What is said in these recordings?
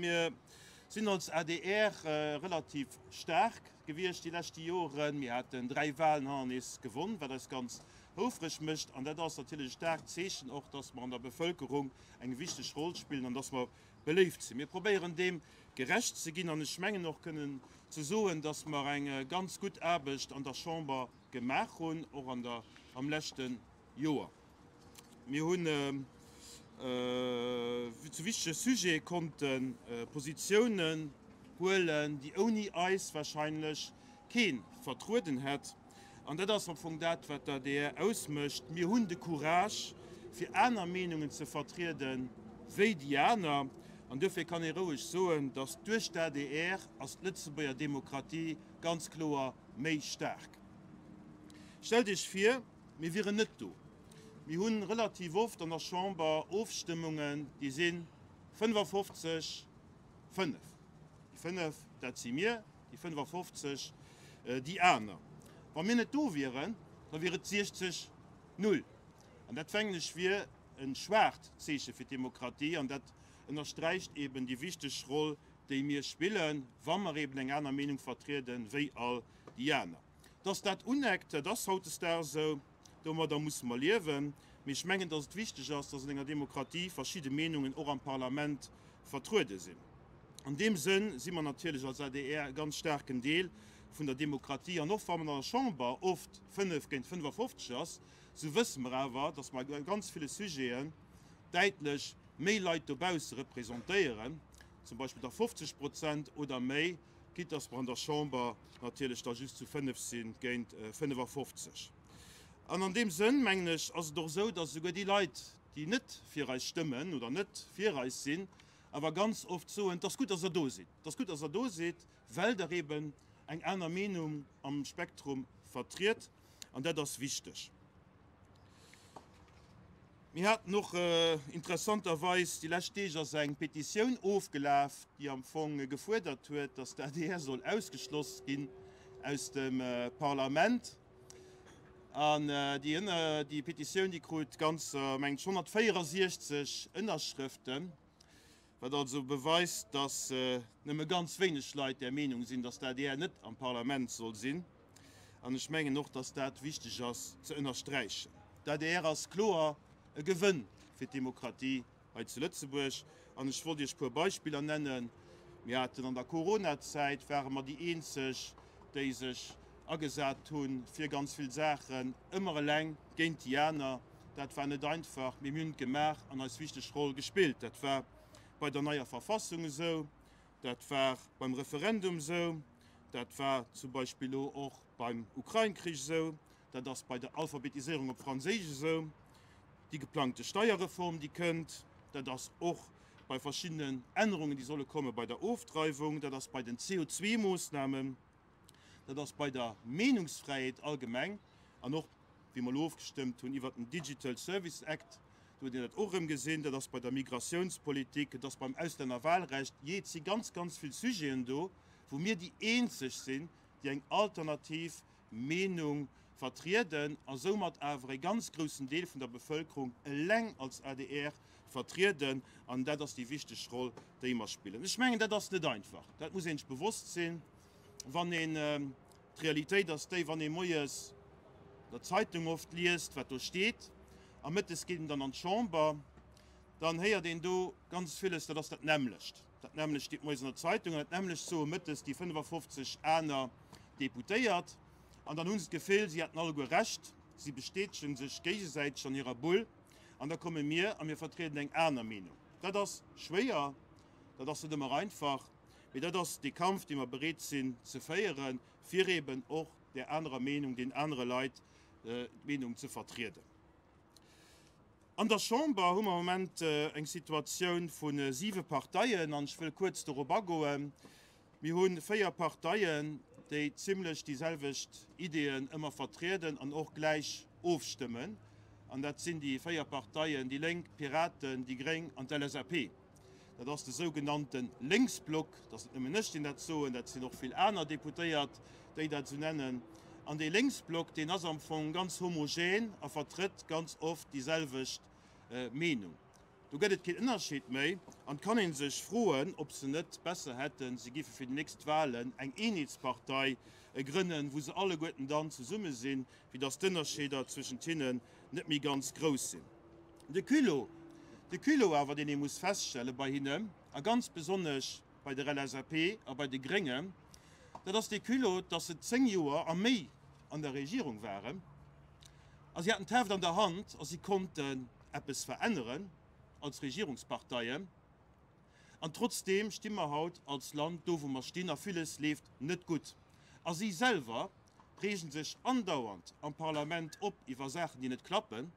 Mir sinn als adr relativ staark gewiescht déi leschte Joren. Mir haten 3 Wahlen hannernees gewonn, wat eis ganz houfreg mécht. An dat ass natierlech e staarkt Zeechen och, dass mer an der Bevëlkerung eng wichteg Roll spillen an dass mer beléift sinn. Mir probéieren deem gerecht ze ginn an ech mengen och kënnen ze soen, dass mer eng ganz gutt Aarbecht an der Chamber gemaach hunn, och an der am leschte Joer. Mir hunn zu wichtege Sujete konnte Positiounen huelen, déi ouni eis wahrscheinlech kee vertrueden hätt. An dat ass am Fong dat, wat d'ADR ausmécht. Mir hunn de Courage, fir aner Meenungen ze vertriede wéi déi aner. An duerfir kann ee roueg soen, datt duerch d'ADR ass d'Lëtzebuerger Demokratie ganz kloer méi staark. Stellt Iech vir, mir wieren net do. Mir hu relativ oft an der Chamber Ofstëmmungen, déi si 55, 5. Déi 5, dat si mir, déi 55, déi aner. Wa mir net do wieren, da wier et 60, 0. An dat, mengen ech, wier e schwaacht Zeeche fir d'Demokratie an dat ënnersträicht eben déi wichteg Roll, déi mir spillen, wa mer eben eng aner Meenung vertrieden, wéi all déi aner. Dass dat uneckt, dat ass hautdesdaags esou, domadder musse mer liewen. Mee ech mengen, dass et wichteg ass, dass an enger Demokratie verschidde Meenungen och am Parlament vertruede sinn. An deem Sënn si mer natierlech als adr e ganz staarken Deel vun der Demokratie. An och wa mer an der Chamber oft 5 géint 55 ass, esou wësse mer awer, dass mer a ganz ville Sujeten däitlech méi Leit dobausse representéieren, zum Beispill der 50 Prozent oder méi, quitte dass mer an der Chamber natierlech da just zu 5 si géint 55. An an deem Sënn, mengen ech, ass et och esou, dass esouguer déi Leit, déi net fir eis stëmmen oder net fir eis sinn, awer ganz oft soen, Et ass gutt, dass Der do sidd. Et ass gutt, dass Der do sidd, well Der eeben eng aner Meenung am Spektrum vertriet. An dat ass wichteg. Mir haten och interessanterweis déi lescht Deeg ass eng Petitioun ofgelaf, déi am Fong gefuerdert huet, datt d'ADR soll ausgeschloss ginn aus dem Parlament. An déi déi Petitioun, déi krut ganzer, mengen ech, 164 Ënnerschrëften. Wat also beweist, datt nëmme ganz wéineg Leit där Meenung sinn, datt d'ADR net am Parlament soll sinn. An ech mengen och, datt dat wichteg ass ze ënnersträichen. D'ADR ass kloer e Gewënn fir d'Demokratie hei zu Lëtzebuerg. An ech wollt Iech e puer Beispiller nennen. Mir haten an der Coronazäit, ware mer déi eenzeg, déi sech agesat hu fir ganz vill Saachen, ëmmer eleng géint déi aner. Dat war net einfach, mee mir hunn et gemaach an eis wichteg Roll gespillt. Dat war bei der neier Verfassung esou, dat war beim Referendum esou, dat war zum Beispill elo och beim Ukrain-Krich esou, dat ass bei der Alphabetiséierung op Franséisch esou, déi geplangte Steierreform, déi kënnt, dat ass och bei verschiddenen Ännerungen, déi solle komme bei der Ofdreiwung, dat ass bei den CO2-Moossnamen. Dat ass bei der Meenungsfräiheet allgemeng an och, wéi mer elo ofgestëmmt hunn iwwert den Digital Services Act, do huet een dat och erëm gesinn, dat ass bei der Migratiounspolitik, et ass beim Auslännerwahlrecht. Jee, et si ganz, ganz vill Sujeten do, wou mir déi eenzeg sinn, déi eng alternativ Meenung vertrieden a soumat awer e ganz groussen Deel vun der Bevëlkerung eleng als adr vertrieden. An dat ass déi wichteg Roll, déi mer spillen. Ech mengen, dat ass net einfach, dat muss ee sech bewosst sinn, wann een, d'Realitéit ass déi, wann ee moies an der Zeitung oft liest, wat do steet, a mëttes geet een dann an d'Chamber, dann héiert een do ganz villes, dat ass dat nämmlecht. Dat nämmlecht steet moies an der Zeitung an dat nämmlecht soe mëttes déi 55 aner Deputéiert. An dann hu se d'Gefill, si hätten alleguer Recht, si bestätege sech géigesäiteg an hirer Bull an da komme mir a mir vertrieden eng aner Meenung. Dat ass schwéier, dat ass net ëmmer einfach, mee dat ass dee Kampf, dee mer bereet sinn ze féieren, fir eeben och där anerer Meenung, deenen anere Leit d'Meenung ze vertrieden. An der Chamber hu mer am Moment eng Situatioun vu siwe Parteien an ech wëll kuerz dorop agoen. Mir hu véier Parteien, déi zimlech déi selwecht Ideeën ëmmer vertrieden an och gläich ofstëmmen. An dat sinn déi véier Parteien, déi Lénk, d'Piraten, déi Gréng an d'LSAP. Dat ass de sougenannte Lénksblock. Dat ass net nëmmen ech, deen dat soen, dat sinn och vill aner Deputéiert, déi dat esou nennen. An dee Lénksblock, deen ass am Fong ganz homogen a vertrëtt ganz oft déi selwecht Meenung. Do gëtt et keen Ënnerscheed méi an et kann ee sech froen, ob se net besser hätten, se géife fir déi nächst Wahlen eng Eenheetspartei grënnen, wou se alleguerten dann zesumme sinn, fir datt d'Ënnerscheeder zwëschent hinnen net méi ganz grouss sinn. De Culot, de Culot awer, deen ee muss feststelle bei hinnen, a ganz besonnesch bei der LSAP a bei de Gréngen, dat ass dee Culot, datt se 10 Joer a méi an der Regierung waren a si haten d'Heft an der Hand a si konnten eppes veränneren als Regierungsparteien. An trotzdeem sti mer haut als Land do, wou mer stinn, a villes leeft net gutt. A si selwer reegen sech andauernd am Parlament op iwwer Saachen, déi net klappen,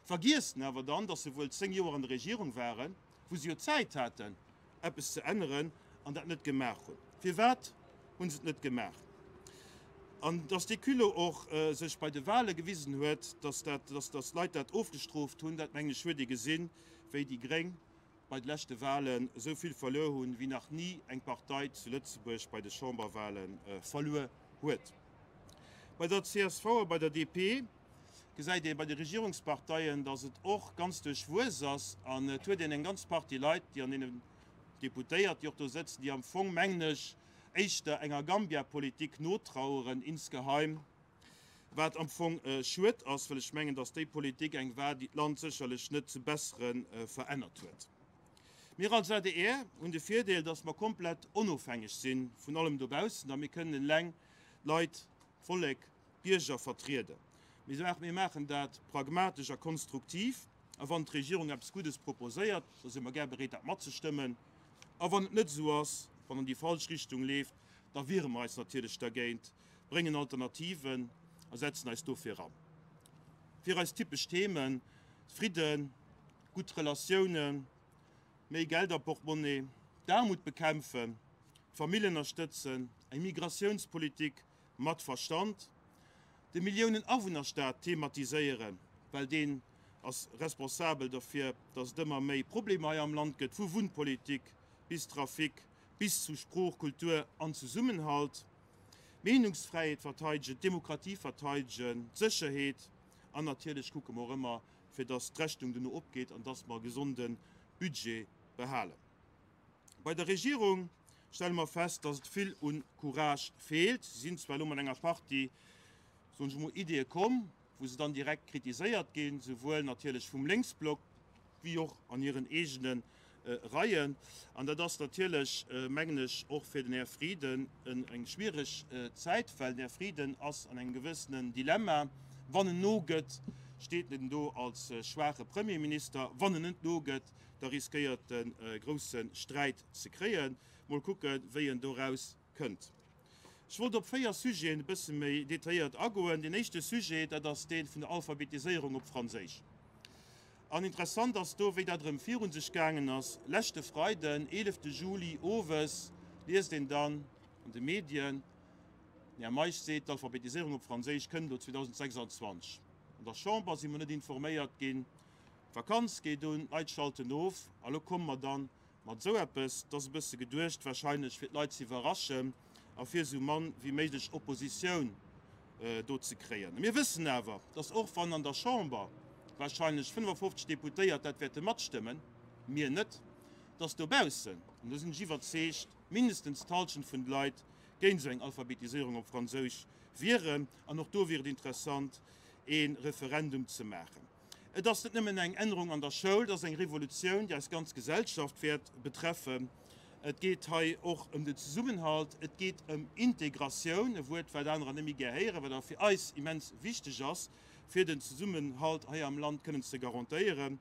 vergiessen awer dann, dass se wuel 10 Joer an der Regierung waren, wou se jo Zäit haten, eppes ze änneren, an dat net gemaach hunn. Firwat hu se et net gemaach? An dass dee Culot och sech bei de Wahle gewisen huet, dass dat, dass d'Leit dat ofgestrooft hunn, dat mengen ech huet ee gesinn, wéi déi gréng bei de leschte Wahlen esou vill verluer hunn, wéi nach ni eng Partei zu Lëtzebuerg bei de Chamberwahle verluer huet. Bei der csv a bei der DP gesäit ee bei de Regierungsparteien, datt et och ganz duerchwuess ass an et huet een eng ganz Partie Leit, déi an deenen Deputéiert, déi och do sëtzen, déi am Fong, mengen ech, éischter enger Gambia-Politik notraueren insgeheim. Wat am Fong schued ass, well ech mengen, datt déi Politik eng war, déi d'Land sécherlech net zum Bessere verännert huet. Mir als adr hunn de Virdeel, datt mer komplett onofhängeg si vun allem dobaussen a mir kënnen eleng d'Leit, d'Vollek, d'Bierger vertrieden. Mir maachen dat pragmatesch a konstruktiv a wann d'Regierung eppes Guddes proposéiert, da si mer gär bereet, dat matzestëmmen. A wann et net esou ass, wann an déi falsch Richtung leeft, da wiere mer eis natierlech dergéint. bréngen Alternativen a setzen eis dofir an. Fir eis typesch Themen, Fridden, gutt Relatiounen, méi Geld am Portmonnaie, d'Aarmut bekämpfen, d'Famill ënnerstëtzen, eng Migratiounspolitik mat Verstand, de Milliounen-Awunnerstaat thematiséieren, well deen ass responsabel derfir, datt et ëmmer méi Problemer hei am Land gëtt, vu Wunnpolitik bis Trafic bis zu Sprooch, Kultur an Zesummenhalt. D'Meenungsfräiheet verteidegen, d'Demokratie verteidegen, d'Sécherheet an natierlech kucke mer och ëmmer, fir dass d'Rechnung duerno opgeet an dass mer e gesonde Budget behalen. Bei der Regierung stelle mer fest, dass et vill u Courage feelt. Si sinn zwar elo mat enger Partie, soen ech emol, Ideeë komm, wou se dann direkt kritiséiert ginn, souwuel natierlech vum Lénksblock wéi och an hiren eegene Reien. An dat ass natierlech, mengen ech, och fir den Här Frieden eng schwiereg Zäit, well den Här Frieden ass an engem gewëssenen Dilemma. Wann en nogëtt, steet en do als schwaache Premierminister. Wann en net nogëtt, da riskéiert en e grousse Sträit ze kréien. Mol kucken, wéi en doraus kënnt. Ech wollt op 4 Sujeten e bësse méi detailléiert agoen. Deen éischte Sujet, dat ass dee vun der Alphabetiséierung op Franséisch. An interessant ass do, wéi dat erëm virun sech gaangen ass. Leschte Freiden, 11 Juli, owes liest een dann an de Medien, den Här Meisch seet, d'Alphabetiséierung op Franséisch kënnt elo 2026. An der Chamber si mer net informéiert ginn. D'Vakanz geet un, d'Leit schalten of a lo komme mer dann Mat esou eppes, 't ass e bësse geduecht wahrscheinlech fir d'Leit ze iwwerraschen a fir esou mann wéi méiglech Oppositioun do ze kréien. Mir wëssen awer, dass och wann an der Chamber wahrscheinlech 55 Deputéiert dat wäerte matstëmmen, mir net, dass dobaussen, an do sinn ech iwwerzeegt, mindestens d'Halschent vun de Leit géint esou eng Alphabetiséierung op Franséisch wieren. An och do wier et interessant ee Referendum ze maachen. Et ass net nëmmen eng Ännerung an der Schoul, et ass eng Revolutioun, déi eis ganz Gesellschaft wäert betreffen. Et geet hei och ëm den Zesummenhalt, et geet ëm Integratioun, e Wuert, wat anerer net méi gär héieren, wat awer fir eis immens wichteg ass, fir den Zesummenhalt hei am Land kënnen ze garantéieren.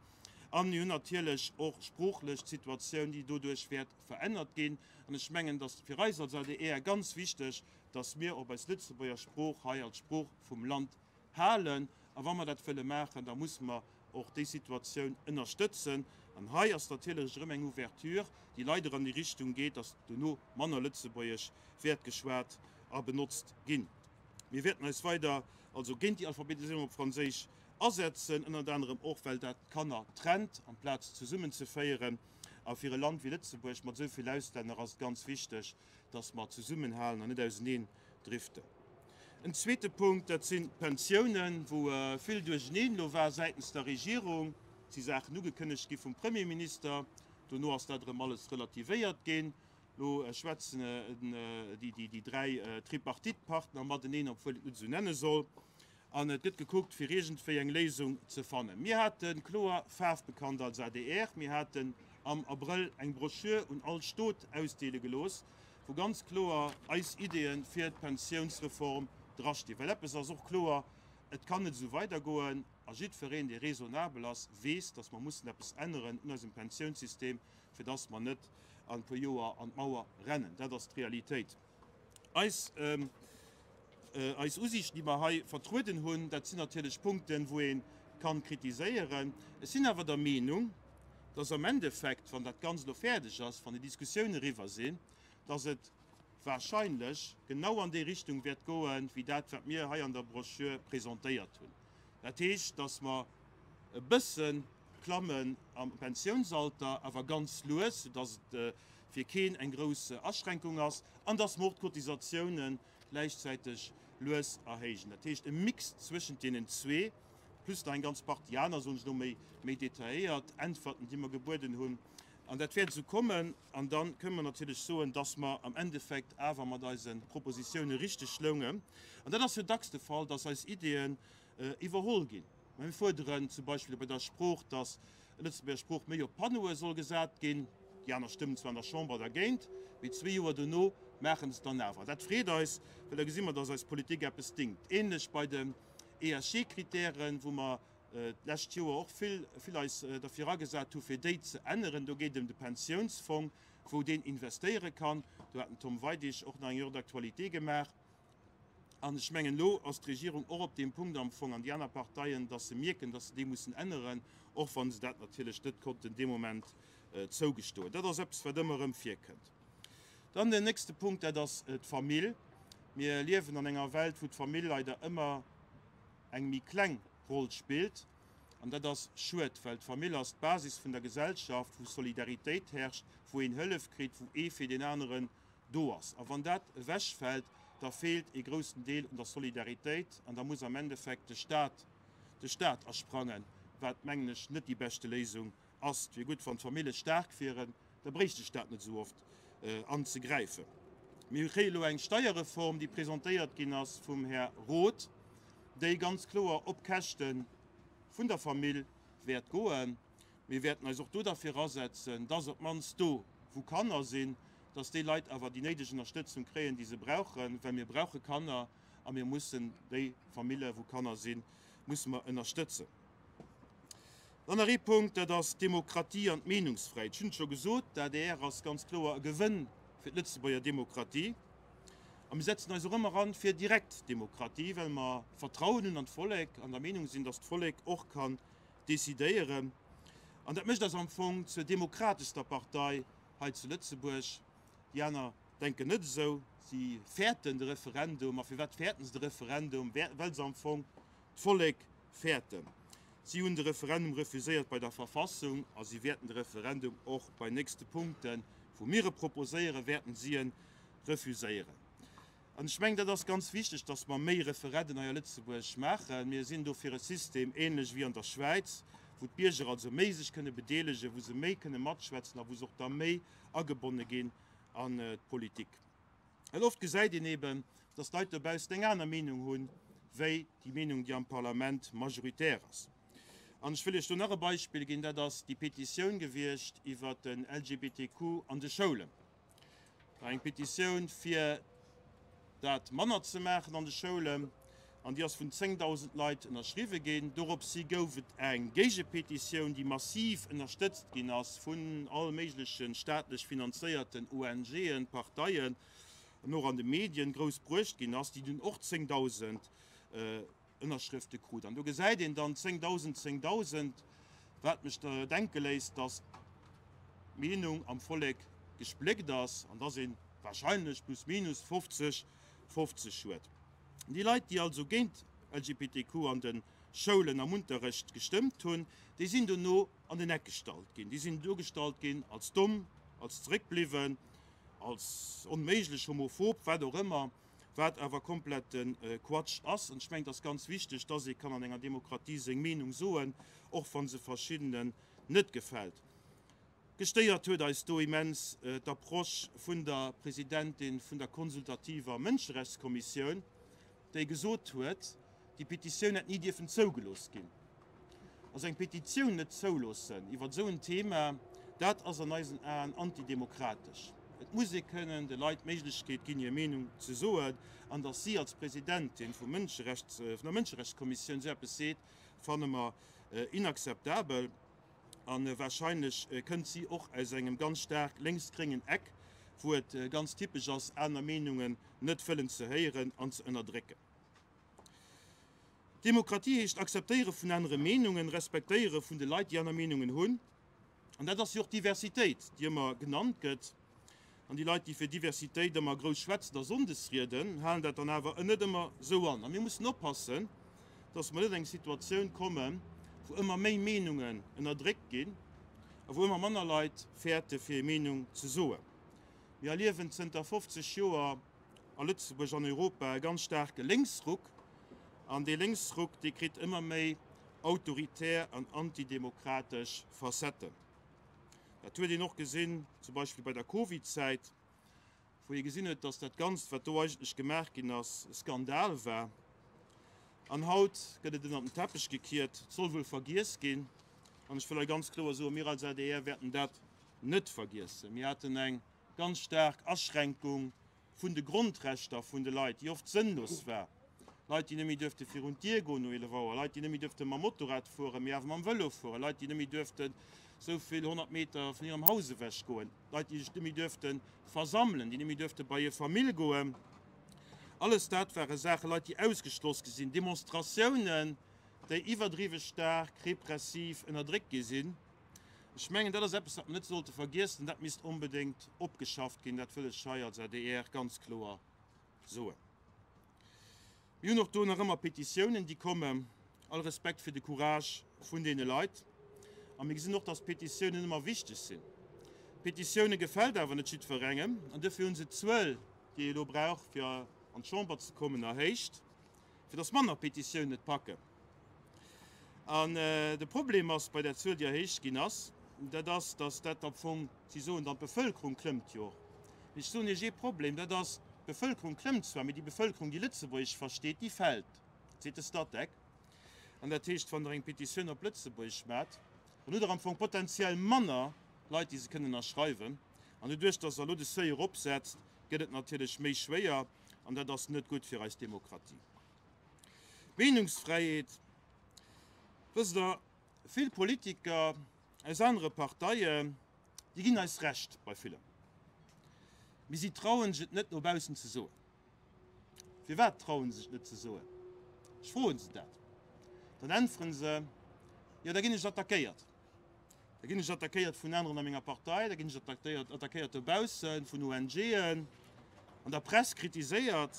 A mir hunn natierlech och sproochlech d'Situatioun, déi doduerch wäert verännert ginn. An ech mengen, et ass fir eis als adr ganz wichteg, dass mir op eis Lëtzebuerger Sprooch hei als Sprooch vum Land Halen. A wa mer dat wëlle maachen, da musse mer och déi Situatioun ënnerstëtzen. An hei ass natierlech erëm eng Ouverture, déi leider an déi Richtung geet, dass dono manner Lëtzebuergesch wäert geschwat a benotzt ginn. Mir wäerten eis weider also géint déi Alphabetiséierung op Franséisch asetzen, ënnert anerem och, well dat d'Kanner trennt, amplaz zesummenzeféieren. A fir e Land wéi Lëtzebuerg mat esou vill Auslänner ass et ganz wichteg, dass mer zesummenhalen an net auseneen driften. En zweete Punkt, dat sinn d'Pensiounen, wou vill Duercheneen elo war säitens der Regierung. Et si Saachen ugekënnegt gi vum Premierminister, dono ass dat erëm alles relativéiert ginn. Elo schwätzen déi 3 Tripartite-Partner mateneen, obwuel een et net esou nenne soll. An et gëtt gekuckt, fir iergendwéi eng Léisung ze fannen. Mir hate kloer Faarf bekannt als adr. Mir haten am Abrëll eng Broschür un all Stot ausdeele gelooss, wou ganz kloer eis Ideeë fir d'Pensiounsreform drastinn. Well eppes ass och kloer, Et kann net esou weidergoen. A jiddwereen, dee raisonnabel ass, weess, datt mer mussen eppes änneren un eisem Pensiounssystem, fir datt mer net an e puer Joer an d'Mauer rennen. Dat ass d'Realitéit. Eis, eis Usiichten, déi mer hei vertrueden hunn, dat sinn natierlech Punkten, wou ee kann kritiséieren. Ech sinn awer der Meenung, dass am Endeffekt, wann dat Ganzt elo fäerdeg ass, wann déi Diskussiounen eriwwer sinn, dass et wahrscheinlech genau an déi Richtung wäert goen, wéi dat, wat mir hei an der Broschür presentéiert hunn. Dat heescht, dass mer e bësse klammen am Pensiounsalter, awer ganz lues, soudass et fir keen eng grouss Aschränkung ass, an dass mer och d'Cotisatiounen gläichzäiteg lues erhéijen. Dat heescht e Mix zwëschent deenen zwee, plus nach eng ganz Partie aner, soen ech elo, méi, méi detailléiert Äntwerten, déi mer gebueden hunn. An dat wäert esou kommen. An da kënnen mer natierlech soen, dass mer am Endeffekt awer mat eise Propositioune richteg loungen. An dat ass jo dacks de Fall, dass eis Ideeën iwwerholl ginn. Mir fuerderen zum Beispill bei der Sprooch, dass d'Lëtzebuerger Sprooch méi op d'Panneaue soll gesat ginn. Déi aner stëmmen zwar an der Chamber dergéint, mee zwee Joer dono maache se et dann awer. Dat freet eis, well da gesi mer, dass eis Politik eppes dingt. Ähnlech bei den ESG-Kritären, wou mer d'lescht Joer och vill, vill eis derfir agesat hu fir déi ze änneren. Do geet et ëm de Pensiounsfong, wou deen investéiere kann. Do hat den Tom Weidig och nach eng Heure d'actualité gemaach. An ech mengen, elo ass d'Regierung och op deem Punkt am Fong, an déi aner Parteien, dass se mierken, dass se dee mussen änneren, och wa se dat natierlech net konnten dee Moment zougestoen. Dat ass eppes, wat ëmmer erëm virkënnt. Dann den nächste Punkt, dat ass d'Famill. Mir liewen an enger Welt, wou d'Famill leider ëmmer eng méi kleng Roll spillt. An dat ass schued, well d'Famill ass d'Basis vun der Gesellschaft, wou Solidaritéit herrscht, wou een Hëllef kritt, wou ee fir deen aneren do ass. A wann dat ewechfält, da feelt ee groussen Deel un der Solidaritéit an da muss am Endeffekt de Stat, de Stat asprangen, wat, mengen ech, net déi beschte Léisung ass. Et wier gutt, wann d'Famille staark wieren, da bréicht de Stat net esou oft anzegräifen. Mir kréie elo eng Steierreform, déi presentéiert ginn ass vum Här Roth, déi ganz kloer op Käschte vun der Famill wäert goen. Mir wäerten eis och do derfir asetzen, dass op d'mannst do, wou Kanner sinn, dass déi Leit awer déi néideg Ënnerstëtzung kréien, déi se brauchen, well mir brauche Kanner a mir mussen déi Famille, wou Kanner sinn, musse mer ënnerstëtzen. Dann nach ee Punkt, dat ass d'Demokratie an d'Meenungsfräiheet. Ech hunn et scho gesot, d'ADR ass ganz kloer e Gewënn fir d'Lëtzebuerger Demokratie. A mir setzen eis och ëmmer an fir direkt Demokratie, well mer Vertrauen hunn an d'Vollek an der Meenung sinn, dass d'Vollek och kann decidéieren. An dat mécht eis am Fong zur demokrateschster Partei hei zu Lëtzebuerg. Déi aner denken net esou. Si fäerten de Referendum. A firwat fäerten se de Referendum? Well se am Fong d'Vollek fäerten. Si hunn de Referendum refuséiert bei der Verfassung a si wäerten de Referendum och bei nächste Punkten, wou mir e proposéieren, wäerten si e refuséieren. An ech mengen, dat ass ganz wichteg, dass mer méi Referenden hei a Lëtzebuerg maachen. Mir sinn do fir e System ähnlech wéi an der Schwäiz, wou d'Bierger also méi sech kënne bedeelegen, wou se méi kënne matschwätzen a wou se och da méi agebonne ginn an d'Politik. Well oft gesäit een eben, dass d'Leit dobaussen eng aner Meenung hunn, wéi déi Meenung, déi am Parlament majoritaire ass. An ech wëll Iech do nach e Beispill ginn, dat ass déi Petitioun gewiescht iwwert den LGBTQ an de Schoulen. War eng Petitioun fir dat manner ze maachen an de Schoulen an déi ass vun 10.000 Leit ënnerschriwwe ginn. Doropshi gouf et eng Géigepetitioun, déi massiv ënnerstëtzt ginn ass vun all méigleche staatlech finanzéierten ONGen, Parteien an och an de Medien grouss bruecht ginn ass, déi dunn och 10.000 Ënnerschrëfte krut. An do gesäit een dann 10.000, 10.000, wat mech denke léisst, dass d'Meenung am Vollek gespléckt ass an dass ee wahrscheinlech plus minus 50, 50 huet. Déi Leit, déi also géint LGBTQ an de Schoulen am Unterrecht gestëmmt hunn, déi sinn dono an den Eck gestallt ginn. Déi sinn duergestallt ginn als domm, als zeréckbliwwen, als onméiglech homophob, wat och ëmmer. Wat awer komplette Quatsch ass. An ech mengen, et ass ganz wichteg, dass ee kann an enger Demokratie seng Meenung soen, och wa se verschiddenen net gefält. Gestéiert huet eis do immens d'Approche vun der Presidentin vun der konsultativer Mënscherechtskommissioun, déi gesot huet, déi Petitioun hätt ni dierfen zougelooss ginn. Also eng Petitioun net zouloossen iwwer esou en Thema, dat ass an eisen Aen antidemokratesch. Et muss ee kënnen de Leit d'Méiglechkeet ginn, hir Meenung ze soen. An datt si als Presidentin vum Mënscherechts, vun der Mënscherechtskommissioun esou eppes seet, fanne mer inakzeptabel. A warscheinlech kënnt si och aus engem ganz staark lénks-gréngen Eck, wou et ganz typesch ass, aner Meenungen net wëllen ze héieren an ze ënnerdrécken. Demokratie heescht Akzeptéiere vun anere Meenungen, Respektéiere vun de Leit, déi aner Meenungen hunn. An dat ass jo och Diversitéit, déi ëmmer genannt gëtt. An déi Leit, déi fir Diversitéit ëmmer grouss schwätzen a Sonndesrieden, halen dat dann awer net ëmmer esou an. A mir mussen oppassen, dass mer net an eng Situatioun kommen, wou ëmmer méi Meenungen ënnerdréckt ginn a wou ëmmer manner Leit fäerte fir hir Meenung ze soen. Mir erliewen zënter 50 Joer a Lëtzebuerg an Europa e ganz staarke Lénksruck, an dee Lénksruck, dee kritt ëmmer méi autoritär an antidemokratesch Facetten. Dat huet een och gesinn, zum Beispill bei der Covid-Zäit, wou ee gesinn huet, datt dat Ganzt, wat do eigentlech gemaach ginn ass, e Skandal war. An haut gëtt et ënnert den Teppech gekiert, et soll wuel vergiess ginn. An ech wëll hei ganz kloer soen, Mir als adr wäerten dat net vergiessen. Mir haten eng ganz staark Aschränkung vun de Grondrechter vun de Leit, déi oft sënnlos war, Leit, déi net méi duerfte virun d'Dier goen no 11 Auer, Leit, déi net méi duerfte mam Motorrad fueren, mee awer mam Vëlo fueren, Leit, déi net méi duerften esou vill 100 Meter vun hirem Haus ewech goen, Leit, déi sech net méi duerfte versammelen, déi net méi duerfte bei hir Famill goen. Alles dat ware Saachen, Leit, déi ausgeschloss gi sinn, Demonstratiounen, déi iwwerdriwwe staark repressiv ënnerdréckt gi sinn. Ech mengen, dat ass eppes, wat mer net sollte vergiessen. Dat misst onbedéngt opgeschafft ginn. Dat wëll ech hei als adr ganz kloer soen. Mir hunn och do nach ëmmer Petitiounen, déi kommen. All Respekt fir de Courage vun deene Leit. A mir gesinn och, dass Petitiounen ëmmer wichteg sinn. Petitioune gefält awer net jiddwerengem. An duerfir hu se d'Zuel, déi ee elo brauch, fir an d'Chamber ze kommen, erhéicht, fir dass manner Petitiounen et packen. An de Problem ass bei där Zuel, déi erhéicht ginn ass, dat ass, datt dat am Fong, si soen dann, d'Bevëlkerung klëmmt jo och. Mee ech soen Iech ee Problem, dat ass, d'Bevëlkerung klëmmt zwar, mee déi Bevëlkerung, déi Lëtzebuergesch versteet, déi fält, seet de Statec. An dat heescht, wann Der eng Petitioun op Lëtzebuergesch maacht, dann hutt Der am Fong potenziell manner Leit, déi se kënnen ënnerschreiwen. An doduerch, datt Der elo de Seuil eropsetzt, gëtt et natierlech méi schwéier an dat ass net gutt fir eis Demokratie. Meenungsfräiheet, Wësst Der, vill Politiker aus anere Parteien, déi ginn eis Recht bei villem, mee si trauen sech et net no baussen ze soen. Firwat trauen se sech et net ze soen? Ech froen se dat, dann äntweren se, Jo, da ginn ech attackéiert. Da ginn ech attackéiert vun aneren a menger Partei, da ginn ech attackéiert dobaussen vun ONGen, an der Press kritiséiert.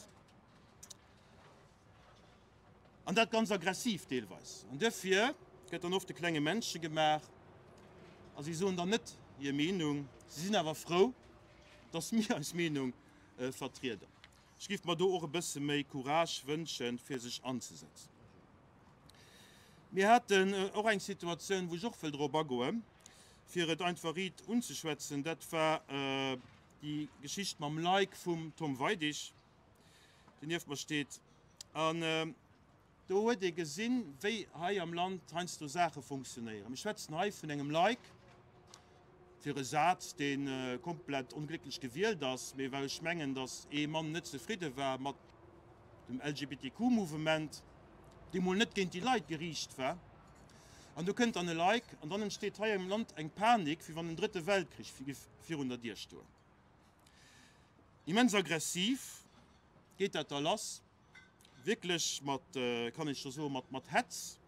An dat ganz aggressiv deelweis. An duerfir gëtt dann oft de klenge Männche gemaach a si soen dann net hir Meenung. Si sinn awer frou, dass mir eis Meenung vertrieden. Ech géif mer do och e bësse méi Courage wënschen, fir sech anzesetzen. Mir haten och eng Situatioun, wou ech och wëll drop agoen, fir et einfach riit unzeschwätzen, dat war déi Geschicht mam Like vum Tom Weidig. deen nieft mer steet. An do huet ee gesinn, wéi hei am Land heiansdo Saache funktionéieren. Mir schwätzen hei vun engem Like fir e Saz, dee komplett onglécklech gewielt ass, mee well ech mengen, datt ee Mann net zefridde war mat dem LGBTQ-Mouvement, dee mol net géint déi Leit geriicht war. An do kënnt dann e Like an dann entsteet hei am Land eng Panik, wéi wann en drëtte Weltkrich géif virun der Dier stoen. Immens aggressiv geet dat da lass, wierklech mat, kann ee scho soen, mat mat Hetz.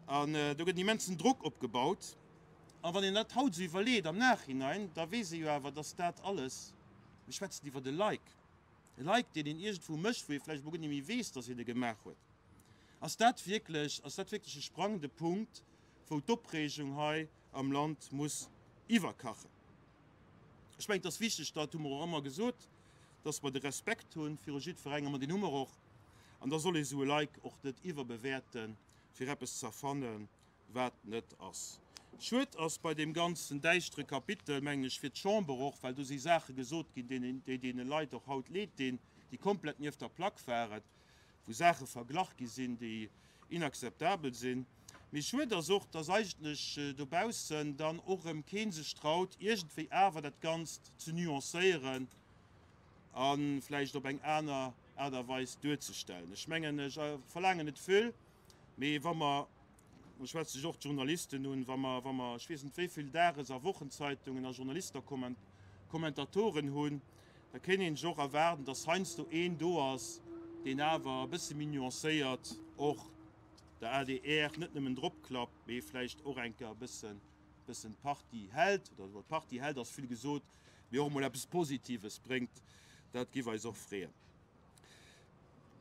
An do gëtt en immensen Drock opgebaut. A wann een dat haut esou iwwerleet am Nachhinein, da weess ee jo awer, dass dat alles, mir schwätzen iwwert e Like, e Like, deen een iergendwou mécht, wou ee vläicht emol guer net méi weess, dass een e gemaach huet, ass dat wierklech, ass dat wierklech e sprangende Punkt, wou d'Opreegung hei am Land muss iwwerkachen? Ech mengen, et ass wichteg, dat hu mer och ëmmer gesot, dass mer de Respekt hu viru jiddwerengem, an deen hu mer och, an da soll ee sou e Like och net iwwerbewäerten, fir eppes ze erfannen, wat net ass. Schued ass bei deem ganzen däischtere Kapitel, mengen ech, fir d'Chamber och, well do si Saache gesot ginn, déi deene Leit och haut leed dinn, déi komplett nieft der Plack waren, wou Saache verglach gi sinn, déi inakzeptabel sinn. Mee schued ass och, dass eigentlech dobaussen dann och erëm kee sech traut, iergendwéi awer dat Ganzt ze nuancéieren a vläicht op eng aner Aart a Weis duerzestellen. Ech mengen, ech verlaangen net vill, mee wa mer, do schwätze ech och d'Journalisten un, wa mer, wa mer ech weess net wéi vill Dages a Wochenzeitungen a Journalisten a Kommentatoren hunn, da kéint een sech och erwaarden, dass heiansdo een do ass, deen awer e bësse méi nuancéiert och der adr net nëmmen dropklappt, mee vläicht och eng Kéier e bëssen, bëssen d'Partie hält, oder d'Partie hält ass vill gesot, mee och emol eppes Positives bréngt. Dat géif eis och freeën.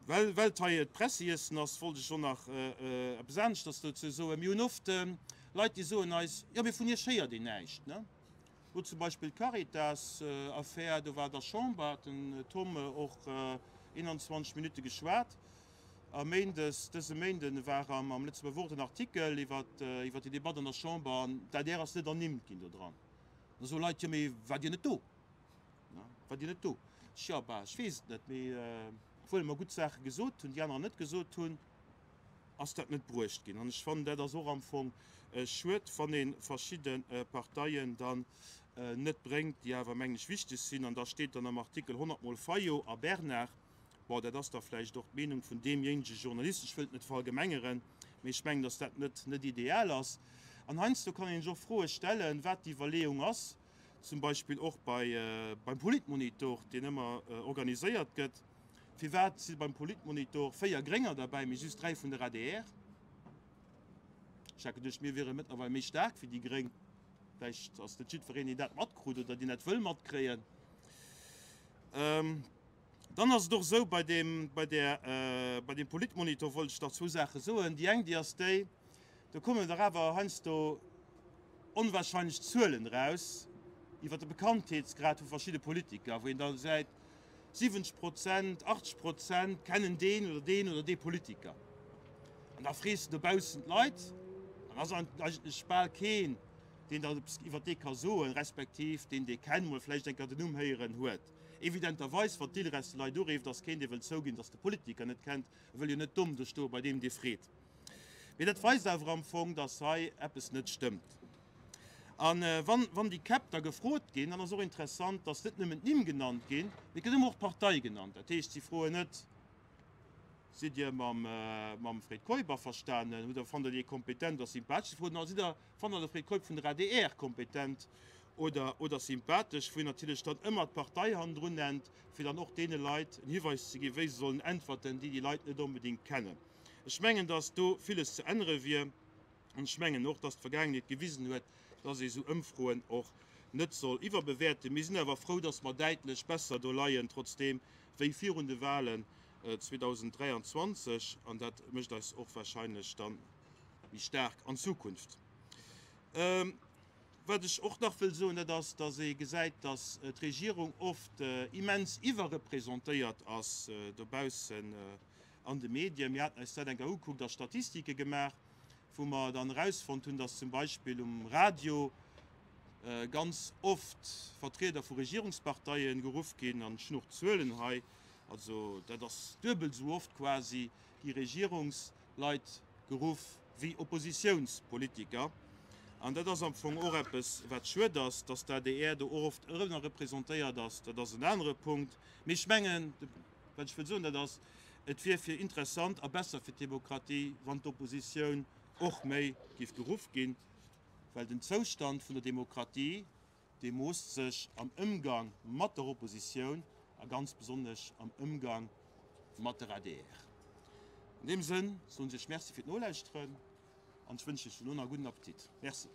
Well, well et hei d'Presseiessen ass, wollt ech och nach eppes aneschters dozou soen. Mir hunn oft Leit, déi soen eis, Jo, mee vun Iech héiert een näischt, ne? Lo zum Beispill d'Caritas-Affär, do war der Chamber, hat den Tom och 21 Minutte geschwat. A Méindes, dëse Méinden, war am Lëtzebuerger Wort en Artikel iwwer déi Debatt an der Chamber an d'ADR ass net ernimmt ginn do dran. Da soe Leit, Jo, mee waart Dir net do? Waart Dir net do? Tja, bah, ech weess et net, mee obwuel mer gutt Saache gesot hunn, déi anerer net gesot hunn, ass dat net bruecht ginn. An ech fannen, dat ass och am Fong schued, wann ee verschidde Parteien dann net bréngt, déi awer, mengen ech, wichteg sinn. An da steet dann am Artikel honnertmol Fayot a Bernard. Bon, dat ass da vläicht och d'Meenung vun deemjéinege Journalist, ech wëll et net verallgemengeren, mee ech mengen, datt dat net net ideal ass. An heiansdo kann een sech och Froe stellen, wat d'Iwwerleeung ass, zum Beispill och bei beim Politmonitor, deen ëmmer organiséiert gëtt. Firwat si beim Politmonitor 4 Grénger derbäi, mee just 3 vun der adr? Ech hat geduecht, mir wiere mëttlerweil méi staark wéi déi Gréng. Vläicht ass net jiddwereen, deen dat matkrut oder deen dat wëll matkréien. Dann ass et och esou, bei deem, bei där, bei deem Politmonitor wollt ech nach zwou Saache soen. Déi eng, déi ass déi, do kommen dach awer heiansdo onwahrscheinlech Zuelen eraus iwwer de Bekanntheetsgrad vu verschidde Politiker, wou een da gesäit, 70 Prozent, 80 Prozent kennen deen oder deen oder dee Politiker. An da frees de dobaussen d'Leit, dann ass eigentlech bal keen, deen da eppes iwwer dee ka soen, respektiv deen dee kennt, mol vläicht eng Kéier den Numm héieren huet. Evidenterweis, wann d'Ilres de Leit urifft, ass keen, dee wëllt zouginn, datt de Politiker net kennt. E wëll jo net domm do stoe bei deem, dee freet. Mee dat weist awer am Fong, datt hei eppes net stëmmt. A wann, wann déi Käpp da gefrot ginn, dann ass och interessant, datt net nëmmen d'Nimm genannt ginn, mee et gëtt ëmmer och d'Partei genannt. Dat heescht, si froen net, Sidd Dir mam, mam Fred Keup averstanen? Hutt Der, fannt Der dee kompetent a sympathesch? Si froen och, Sidd Der, fannt Der de Fred Keup vun der adr kompetent oder, oder sympathesch? Wou een natierlech dann ëmmer d'Partei hannendrun nennt, fir dann och deene Leit en Hiweis ze ginn, wéi se sollen äntwerten, déi déi Leit net onbedéngt kennen. Ech mengen, datt do villes ze ännere wier. An ech mengen och, dass d'Vergaangenheet gewisen huet, dass ee esou Ëmfroen och net soll iwwerbewäerten. Mir sinn awer frou, dass mer däitlech besser do leien trotzdeem wéi virun de Wahlen 2023. An dat mécht eis och wahrscheinlech da méi staark an Zukunft. Wat ech och nach wëll soen, dat ass, dass ee gesäit, dass d'Regierung oft immens iwwerrepresentéiert ass dobaussen an de Medien. Mir haten eis dat eng Kéier ugekuckt a Statistike gemaach, wou mer dann erausfonnt hunn, dass zum Beispill um Radio ganz oft Vertrieder vu Regierungsparteien geruff ginn, an ech hunn och d'Zuelen hei, also dat ass duebel esou oft quasi gi Regierungsleit geruff wéi Oppositiounspolitiker. An dat ass am Fong och eppes, wat schued ass, dass d'ADR do och oft ënnerrepresentéiert ass, dat ass en anere Punkt. Mee ech mengen, Wat ech wëll soen, dat ass, et wier fir interessant a besser fir d'Demokratie, wann d'Oppositioun och méi géif geruff ginn, well den Zoustand vun der Demokratie, dee moosst sech am Ëmgang mat der Oppositioun a ganz besonnesch am Ëmgang mat der adr. An deem Sënn soen ech Iech Merci fir d'Nolauschteren an ech wënschen Iech elo nach e gudden Appetit. Merci.